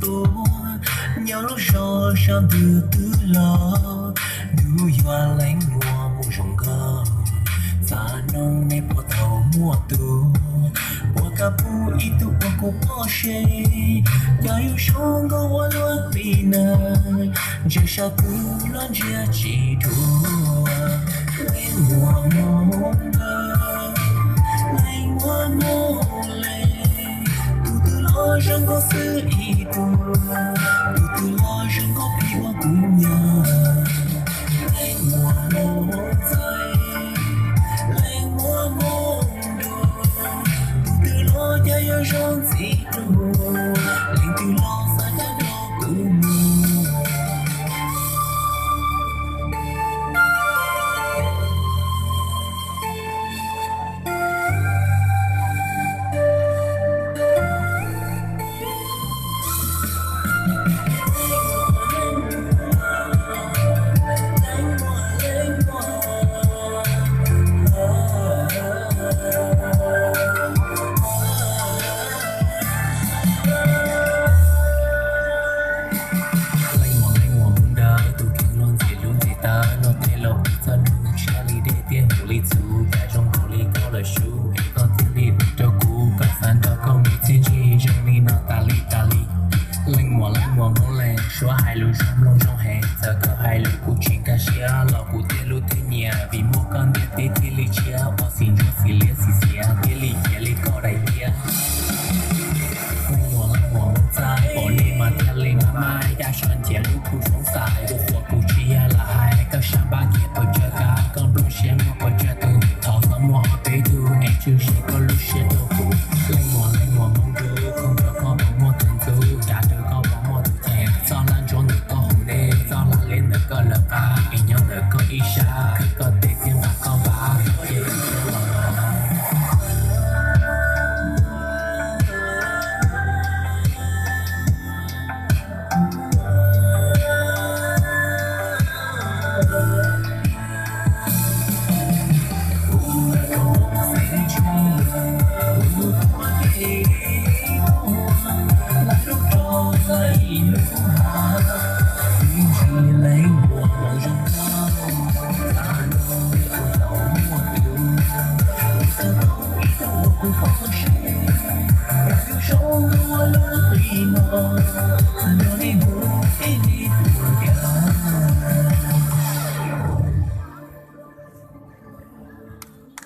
tuaj, nyob lub zos sab ntug twg los, nws yuav leej muam mus zoo nkauj. Txav noog nej puas tau muaj tus, puas kam pub ib tug ua kuv poj seb, cov yus zoo nkauj ua luaj li na, ntshe sab twg los ntsia tsis dua. Leej muam Hmoob Ntawd, leej muam Hmoob Leej, tus twg los zoo nkauj xwb ib tug, tus twg los zoo nkauj pib ua kuv nyiam. Leej muam Hmoob Ntxawg, leej muam Hmoob Dub, tus twg los cas yuav zoo ntxiv dua, leej twg los xav coj dua kuv mus. Leej muam, leej muam Hmoob Dawb, tus kheej luag ntxim hlub ntxim tawv, no tej laus piv txoj nug tshaj li dej thiab huv li txhuv, cas zoo nkaus li koj lawm sub es koj thiaj li ua rau kuv kom xav nrog koj mus txiaj ntsig zoo li no tas li tas li. Leej muam, leej muam Hmoob Leej, suav hais lus zoo mloog zoo heev, txawm koj hais lus kuv tsis nkag siab los kuv thiaj hlub thiab nyiam, vim muaj koj ntiaj teb thiaj li tshiab, ua xim ntsuab xim liab xim xiav thiaj li khiav li koj daim tiab. Leej muam, leej muam Hmoob Txaij, pom nej mas thiaj li maj maj, yaj sawv nrhiav lub kuv xoob xais, ua qhuas kuv tsis yog lam hais, koj sab npab kiag pes tsawg kab, koj nplooj siab muaj pes tsawg tus, thov txhob muaj ob peb tug, es tshwm sim koj lub siab rau kuv. Leej muam, leej muam Hmoob Dub, koj nrog koj puas muaj tus ntxub, cav rau koj puas muaj tus cheem, txoj hlab ntsuab ntawm koj hauv dej, txoj hlab liab ntawm koj lawv qab, es nyob ntawm koj ib sab, khwv koj tes thiab nqa koj npab, cia kuv thiab los mas.